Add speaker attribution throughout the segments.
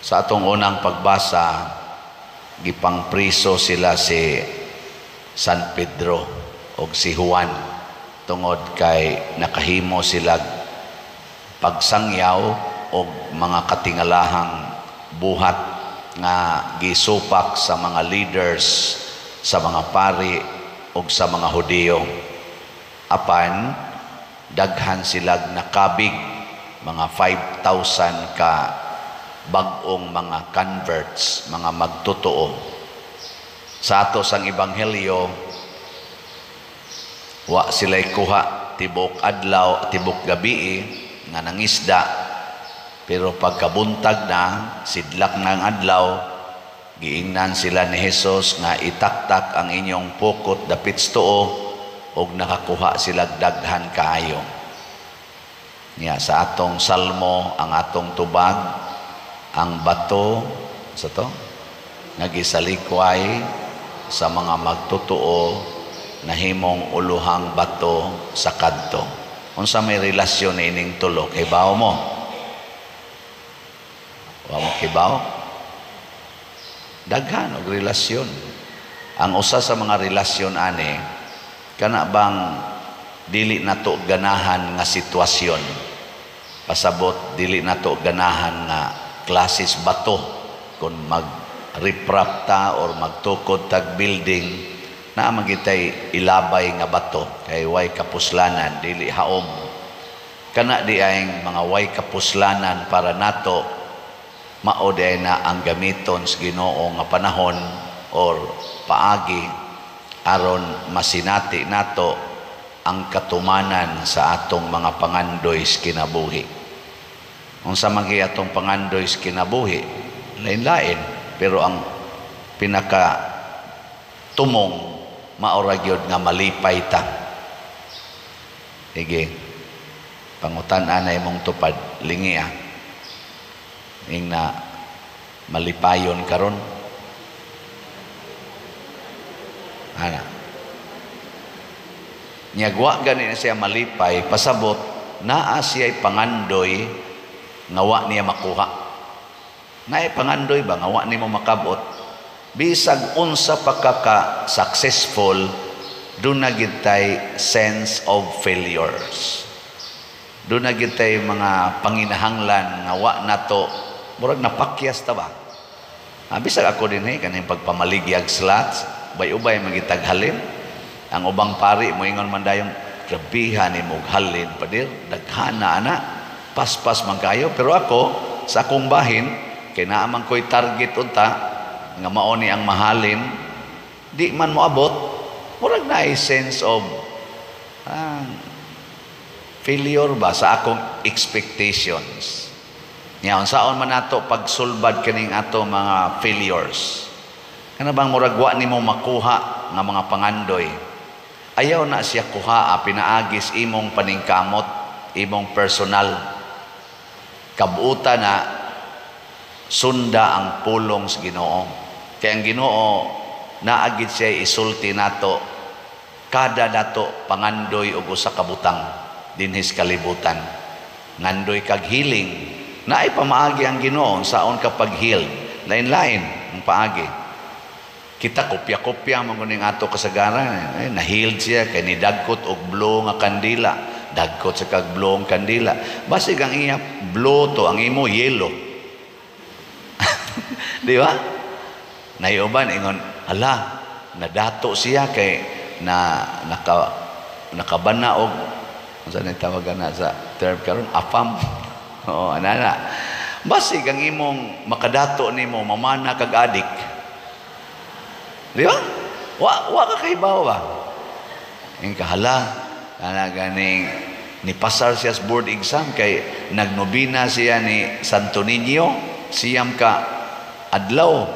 Speaker 1: Sa atong unang pagbasa, gipangpriso sila si San Pedro og si Juan tungod kay nakahimo sila pagsangyaw og mga katingalahang buhat nga gisupak sa mga leaders, sa mga pari ug sa mga Hudiyo. Apan daghan silag nakabig, mga 5,000 ka bag-ong mga converts, mga magtotoo. Sa ato sang ebanghelyo, wa sila'y kuha tibok adlaw, tibok gabi nga nangisda, pero pagkabuntag na, sidlak ng adlaw, giingnan sila ni Jesus nga itaktak ang inyong pukot dapit sa tuo, ug nakakuha sila daghan kaayo. Nya sa atong salmo, ang atong tubag, ang bato sa to nga gisalikway sa mga magtotoo nahimong uluhang bato sa kadto. Unsa may relasyon ining tulo? Kibaw mo? Wa mo kibaw? Daghan og relasyon. Ang usa sa mga relasyon ani, kana bang dili nato ganahan nga sitwasyon, pasabot dili nato ganahan nga klases bato. Kung mag riprap ta or magtukod tag building, naa man gitay ilabay nga bato kay way kapuslanan, dili haom. Kana di ay mga way kapuslanan para nato, mao di ay na ang gamiton sa Ginoo nga panahon or paagi aron masinati nato ang katumanan sa atong mga pangandoy sa kinabuhi. Unsa man gyud atong pangandoy sa kinabuhi? Lain-lain, pero ang pinaka tumong mao ra gyud nga malipay ta. Sige, pangutan-an na imong tupad, lingi ah. Ing na malipayon karon. Ana. Nyagwa gani na siya malipay, pasabot naa siya'y pangandoy nga wa niya makuha. Naay pangandoy ba nga wa nimo makabot? Bisag unsa pa ka ka successful, doon na gid tay sense of failures. Doon na gid tay mga panginahanglan nga wa nato, murag napakyas ta ba? Bisag ako din kaning pagpamaligyag slots, ubay-ubay magitag halin. Ang ubang pari moingon man dayong grabihan nimo og halin padir, daghana ana, paspas man kayo. Pero ako sa akong bahin kay naa man koy target unta nga mao ni ang mahalin, di man moabot, murag naay sense of failure ba sa akong expectations. Nya unsaon man nato pagsulbad kining ato mga failures? Kana bang murag wa nimo makuha nga mga pangandoy? Ayaw na siya kuha, pinaagis imong paningkamot, imong personal. Kabuutan na sunda ang pulong sa Ginoo. Kaya ang Ginoo naagid siya isulti nato kada nato pangandoy og usa ka butang dinhis kalibutan. Ngandoy kag healing, naay pamaagi ang Ginoo saon ka pag-heal. Lain-lain ang paagi. Kita kopya-kopya man kuning ato kasagaran. Na-healed siya kay nidagkot og blue nga kandila. Dagkot sa kag blue nga kandila. Basig ang iya blue to, ang imo yellow. Di ba? Naiuban ingon, hala, nadato siya kay na nakabana og unsa ni tawagan na sa term karon, afam. Oo, ana na. Basig ang imong makadato nimo mamana kag adik. Di ba? Wa ka kahibaw ba? Ing kahala, ana ganing ni pasar siya sa board exam kay nagnobina siya ni Santo Niño, siyam ka adlaw.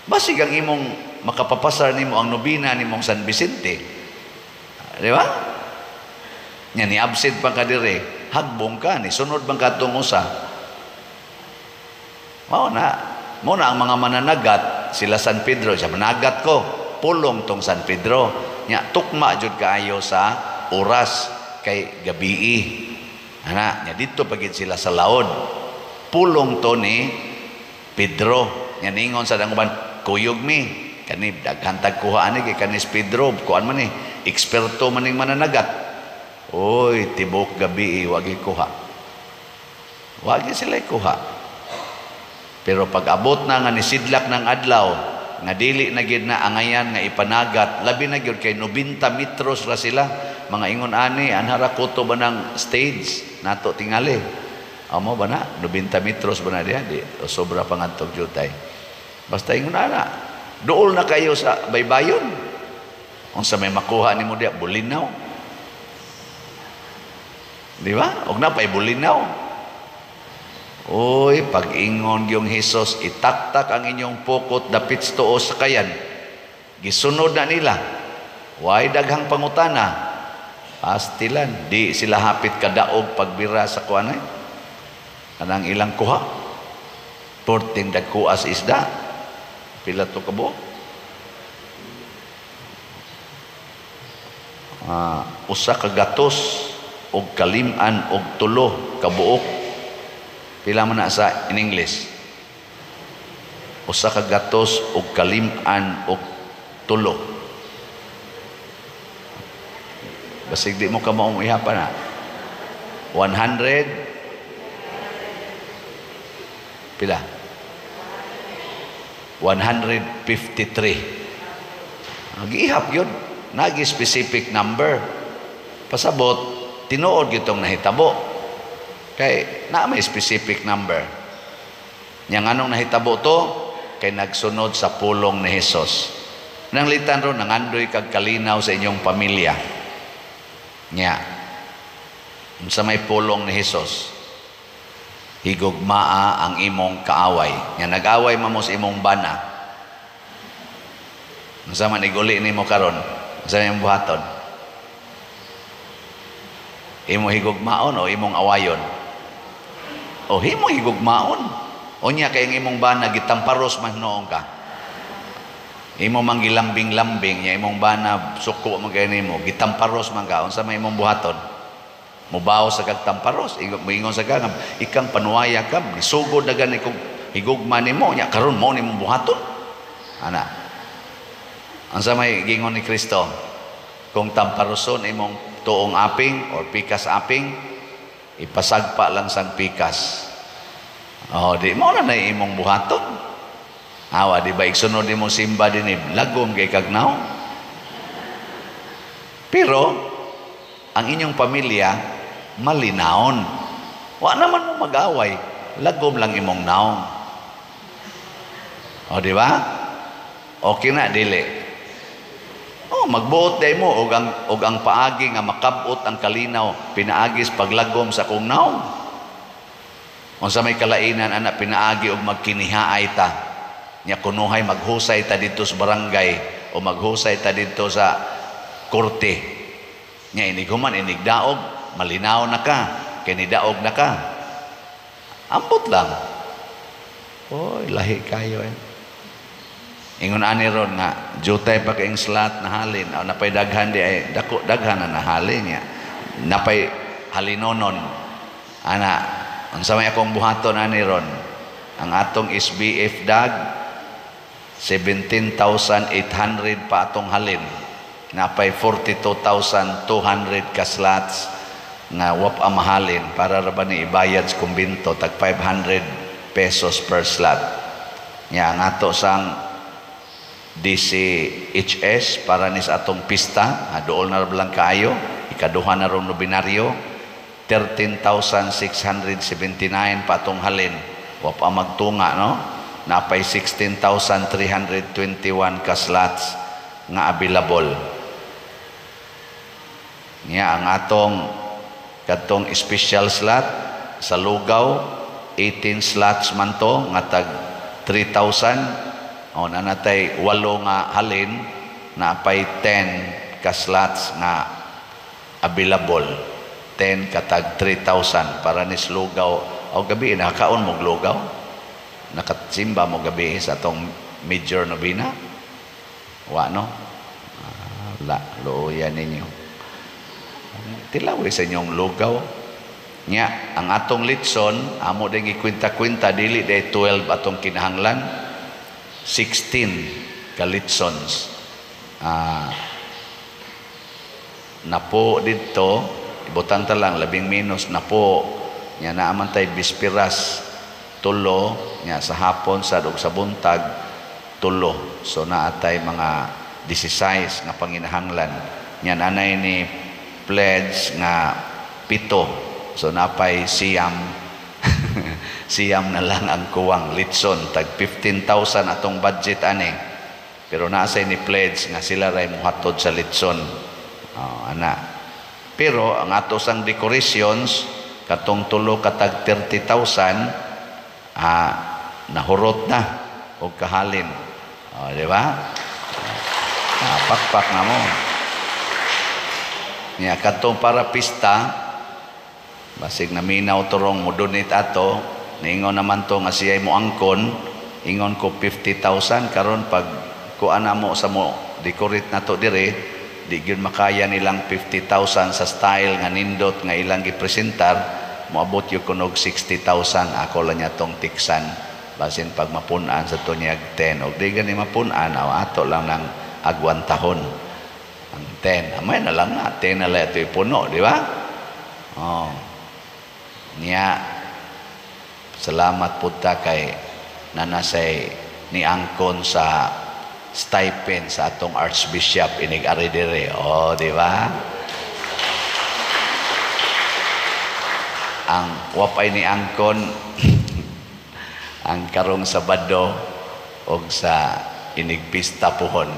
Speaker 1: Basig ang imong makapapasar nimo ang nobina nimong San Vicente. Di ba? Nya ni absent pa ka dire, hagbong ka ni sunod bang katong usa. Mao na, mao na ang mga mananagat sila San Pedro, siya managat ko, pulong tong San Pedro. Nya tukma jud kaayo sa oras kay gabii. Ana, nya didto pagid sila sa laod. Pulong to ni Pedro nya ningon sa dang uban, "Kuyog mi kani, daghan tag kuha ani kay kanis Pedro, kuan man ni, eksperto man ning mananagat." Oy, tibok gabi wagi kuha. Wagi sila kuha. Pero pag abot na nga nisidlak ng adlaw, nga dili na gid na angayan nga ipanagat, labi na gyud kay 90 metros ra sila. Mga ingon ani, anhara kuto ba ng stage nato tingali. Amo ba na 90 metros ba na diha di o sobra pa ngadtog jutay. Basta ingon ana, duol na kayo sa baybayon. Unsa may makuha nimo diha, bulinaw. Di ba? Og napay bulinaw. Oy, pag-ingon yung Hesus, "Itaktak ang inyong pukot dapit sa tuo sakayan." Gisunod na nila. Way daghang pangutana. Pastilan, di sila hapit kadaog pagbira sa kuan ay. Kanang ilang kuha. Porting dagkuas isda. Pila to kabuok? 163 kabuok. Pila man na sa in English? 163. Basig di mo ka maong iha pa na. 100 pila? 153. Nag-ihap yun. Nagi specific number. Pasabot, tinuod gitong nahitabo. Kay na may specific number. Nya nganong nahitabo to? Kay nagsunod sa pulong ni Hesus. Nanglitan ron, nangandoy kag kalinaw sa inyong pamilya. Nya, sa may pulong ni Hesus, higugmaa ang imong kaaway. Nya nag-away man mo sa imong bana. Unsa man iguli nimo karon? Unsa imong buhaton? Imo higugmaon o imong awayon? O himo higugmaon. Unya kay ang imong bana gitamparos man noong ka. Imo man gilambing-lambing nya imong bana suko man kay nimo, gitamparos man ka, unsa may imong buhaton? Mubaw sa kag tamparos, moingon sa ka ikang panuwaya ka, gisugod na gani kog higugma nimo, nya karon mao nimong buhaton. Ana. Unsa may gingon ni Kristo? Kung tamparoson imong tuong aping or pikas aping, ipasagpa lang sang pikas. Oh, di mo na na imong buhaton. Awa, di ba igsunod nimo simba dinhi, lagom kay kagnaw. Pero ang inyong pamilya malinawon. Wa naman mo mag-away, lagom lang imong naong. O, di ba? Okay na dili. Oh, magbuot day mo og ang paagi nga makabot ang kalinaw pinaagis paglagom sa kong naong. Unsa may kalainan ana pinaagi og magkinihaay ta. Nya kunuhay maghusay ta didto sa barangay o maghusay ta didto sa korte. Nya inig human inig daog, malinaw na ka, kay nidaog na ka. Ambot lang. Oy, lahi kayo eh. Ingon ani ron nga jutay pa kaing slot na halin o napay daghan di ay dako daghan na nahalin niya. Napay halinonon. Ana, unsa may akong buhaton ani ron? Ang atong SBF dag 17,800 pa atong halin. Napay 42,200 ka slots nga wap ang mahalin para ra ba ni ibayad sa kumbinto tag 500 pesos per slot. Nya ang ato sang DCHS para ni sa atong pista, dool na lang kaayo, ikaduha na rong nobinaryo, 13,679 pa atong halin. Wa pa magtunga, no? Napay 16,321 ka slots nga available. Nya ang atong katong special slot sa lugaw, 18 slots man to nga tag 3,000. O nanatay 8 nga halin, napay 10 ka slots nga available. 10 katag 3,000 para ni lugaw. O gabi nakakaon mo lugaw. Nakatsimba mo gabi sa atong major novena. Wa no? La, luoyan ninyo. Tilawi sa inyong lugaw. Nya, ang atong litson, amo din gikwenta-kwenta, dili day 12 atong kinahanglan, 16 ka litsons. Napo didto, ibutang ta lang labing minus napo. Nya naaman tay bispiras tulo, nya sa hapon sad ug sa buntag tulo. So naatay mga 16 nga panginahanglan. Nya nanay ni pledge nga 7. So napay siyam. Siyam na lang ang kuwang litson, tag 15,000 atong budget ani. Pero naasay ni pledge nga sila ray mohatod sa litson. Oh, ana. Pero ang ato sang decorations katong tulo katag 30,000 nahurot na og kahalin. Oh, di ba? Pakpak na mo. Nya katong para pista, basig naminaw turong mo donate ato, niingon naman to nga siya'y mo angkon, ingon ko 50,000 karon pag kuan na mo sa mo decorate na to dire, di gyud makaya nilang 50,000 sa style nga nindot nga ilang gipresentar, moabot gyud kunog 60,000. Ako lang niya tong tiksan basin pag mapun-an sa tunyag 10 og di gani mapun-an, aw ato lang nang agwantahon ang 10. Amay na lang na 10 na lang ito ipuno, di ba? Oh. Niya salamat pud ta kay nanasay ni angkon sa stipend sa atong Archbishop inig ari dire. Oh, di ba? Ang wapay ni angkon ang karong Sabado og sa inig pista puhon.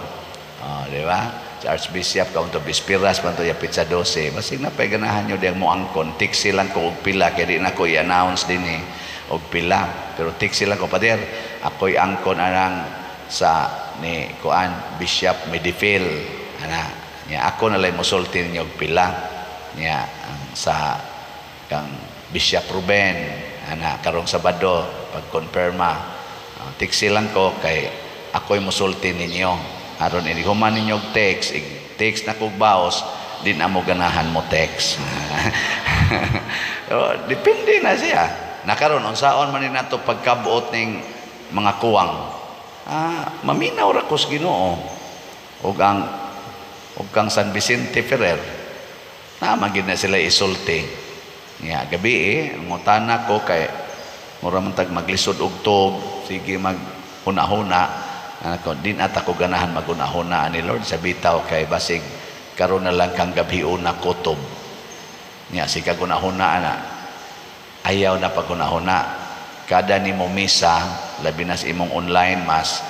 Speaker 1: Oh, di ba? Sa Archbishop kaunto bispiras man to ya pizza 12. Basig na pay ganahan nyo diyang mo angkon, tiksi lang ko og pila kay di na ko i-announce dinhi og pila. Pero tiksi lang ko, pader, ako'y angkon anang sa ni kuan Bishop Medifil ana. Nya ako na lay mosulti ninyo og pila. Nya ang sa kang Bishop Ruben ana karong Sabado pag-confirma. Tiksi lang ko kay ako'y mosulti ninyo. Aron ini human ninyo og text, text na kog baos, di na mo ganahan mo text. Pero depende na siya. Nakaron unsaon man ni nato pagkabuot ning mga kuwang. Maminaw ra kos Ginoo. Ug ang ug kang San Vicente Ferrer, naa man gid na sila isulti. Nya gabi ngutana ko kay mura man tag maglisod og tug, sige mag huna-huna. Ako, din at ako ganahan magunahuna ani Lord sa bitaw kay basig karon na lang kang gabi una kutob. Nya si kagunahuna ana, ayaw na pagunahuna. Kada nimo misa, labi na sa imong online mass,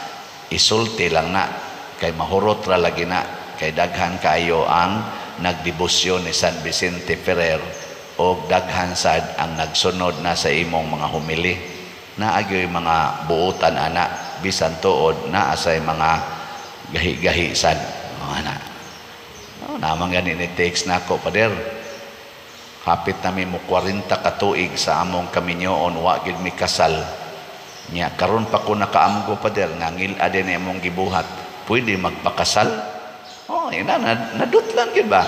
Speaker 1: isulti lang na kay mahurot ra lagi na kay daghan kaayo ang nagdebosyon ni San Vicente Ferrer og daghan sad ang nagsunod na sa imong mga humili. Naagyoy mga buotan ana, bisan tuod naa say mga gahi-gahi sad. Oh, ana. Oh, naman gani ni text nako, pader. Hapit na mi mo 40 ka tuig sa among kaminyoon, wa gid mi kasal. Nya karon pa ko nakaamgo, pader, nga ngil-a din imong gibuhat. Pwede magpakasal? Oh, ina nadutlan gid ba?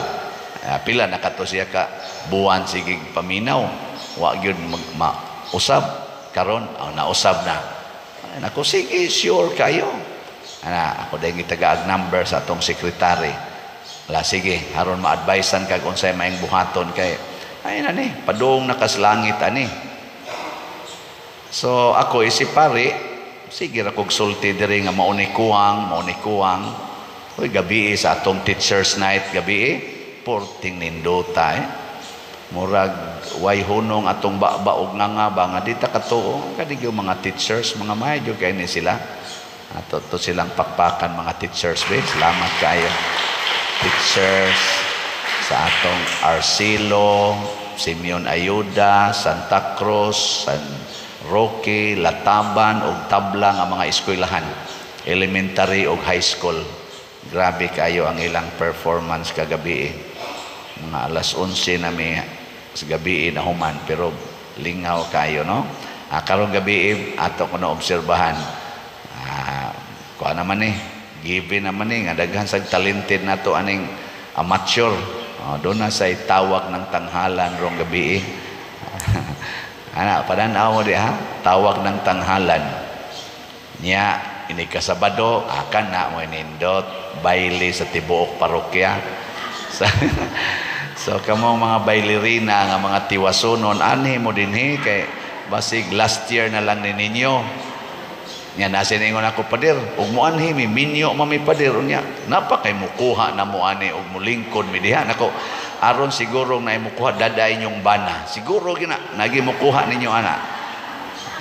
Speaker 1: Pila na kato siya ka buwan sige paminaw. Wa gyud mausab karon, oh, nausab na. Ay, nako, sige, sure kayo. Ana, ako dahil gitagaag number sa atong sekretary. Wala, sige, aron ma-advisean kag unsay maing buhaton kay ay na ni, padung nakaslangit ani. So ako isip pare, sige ra kog sulti diri nga mauni kuwang, mauni kuwang. Uy, gabi sa atong teachers night gabi porting nindota eh. Murag way hunong atong baba og nga ba nga di ta katuo kadi gyud mga teachers, mga mayo kay ni sila. Ato to silang pakpakan mga teachers be. Salamat kayo teachers sa atong Arcilo, Simeon Ayuda, Santa Cruz, San Roque, Lataban ug Tabla nga mga eskwelahan, elementary ug high school. Grabe kayo ang ilang performance kagabi eh. Mga alas 11 na mi sa gabi na human, pero lingaw kayo, no? Karong gabi ato ko na obserbahan. Kuha naman eh, given naman eh, nga daghan sa talented nato aning amateur. Doon na say tawag ng tanghalan rong gabi eh. Ana, padan-aw mo di ha, tawag ng tanghalan. Nya, ini ka Sabado, akan na mo nindot, baile sa tibuok parokya. So kamo mga bailerina nga mga tiwasunon, anhi mo dinhi kay basig last year na lang ni ninyo. Nya nasa ningon ako, "Pader, ug mo anhi mi, minyo man mi, pader." Unya napa kay mukuha na mo ani ug mulingkod mi diha nako. Aron siguro na mukuha dada inyong bana. Siguro gina nagi mukuha ninyo ana.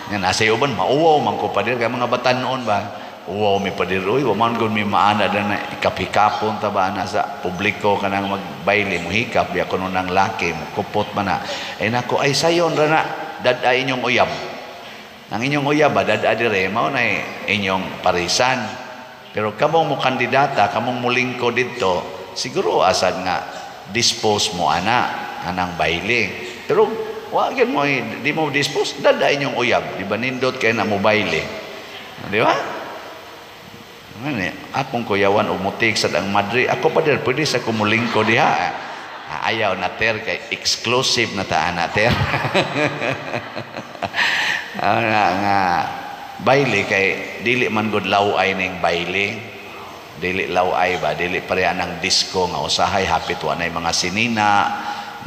Speaker 1: Nya nasa uban, "Mauwaw man ko, pader," kay mga batan-on ba. "Uwaw mi, pader, uy, wa man gud mi maana na ikapikapon ta ba ana sa publiko kanang magbayle, muhikap biya kuno nang laki, mukupot man na." Ay nako, ay sayon ra na dada inyong uyab. Ang inyong uyab ba, dada dire, mao na inyong parisan. Pero kamong mo kandidata, kamong mulingko didto, siguro asad nga dispose mo ana anang bayle. Pero wa gyud mo, di mo dispose, dada inyong uyab, di ba nindot kay na mo bayle? Di ba? Ano, akong kuyawan og mutik sad ang madre ako, "Pader, pwede sa kumulingko diha?" "Ah, ayaw na, ter, kay exclusive na ta ana, ter." Nga, nga bayle kay dili man gud law-ay ning bayle, dili law-ay ba, dili pareha ng disco nga usahay hapit wa nay mga sinina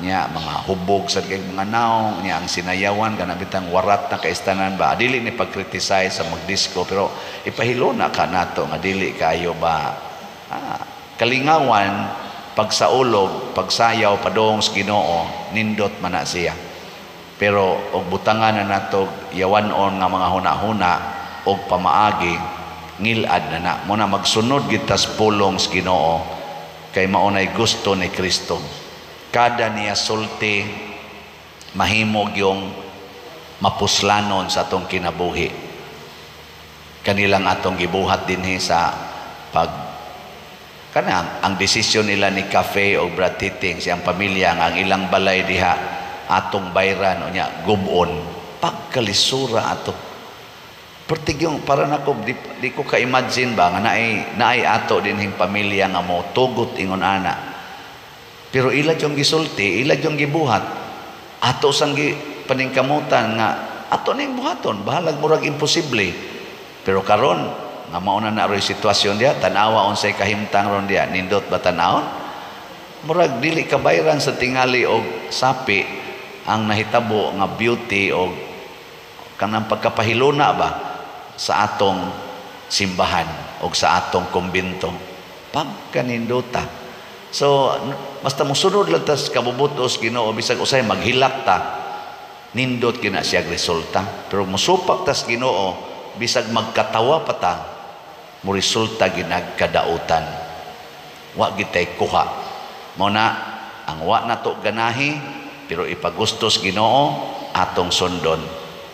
Speaker 1: nya, mga hubog sa kay mga naong nya, ang sinayawan kana bitang warat na kaistanan ba. Dili ni pag-criticize sa magdisco, pero ipahilona ka nato nga dili kayo ba, kalingawan pagsaulog, pagsayaw padong sa Ginoo, nindot man na siya. Pero og butangan na nato yawan-on nga mga huna-huna og pamaagi, ngilad na na mo na magsunod gid tas pulong sa Ginoo kay mao nay gusto ni Kristo. Kada niya sulti, mahimog yung mapuslanon sa atong kinabuhi. Kanilang atong gibuhat dinhi sa pag kanang ang desisyon nila ni Cafe o Brad Titing, siyang pamilya, nga ang ilang balay diha atong bayran, unya gubon, pagkalisura ato. Pertig yung para nako, di ko ka-imagine ba nga naay naay ato dinhing pamilya nga mo tugot ingon ana. Pero ila yung gisulti, ila yung gibuhat, ato sang gi paningkamutan nga ato ning buhaton, bahalag murag imposible. Pero karon nga mao na na ro'y sitwasyon diha, tan-awa unsay kahimtang ron diha, nindot ba tan-awon? Murag dili kabayran sa tingali og sapi ang nahitabo nga beauty og kanang pagkapahiluna ba sa atong simbahan og sa atong kumbento, pagkanindota. So basta mosunod lang tas kabubutos Ginoo, bisag usay maghilak ta, nindot kina siya resulta. Pero mosupak tas Ginoo, bisag magkatawa pa ta, mo resulta ginagkadautan, wa gitay kuha. Mo na ang wa nato ganahi pero ipagustos Ginoo, atong sundon,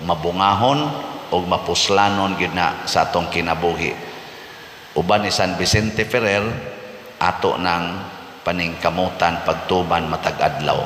Speaker 1: mabungahon og mapuslanon gid na sa atong kinabuhi. Uban ni San Vicente Ferrer, ato nang paningkamutan pagtuman matag adlaw.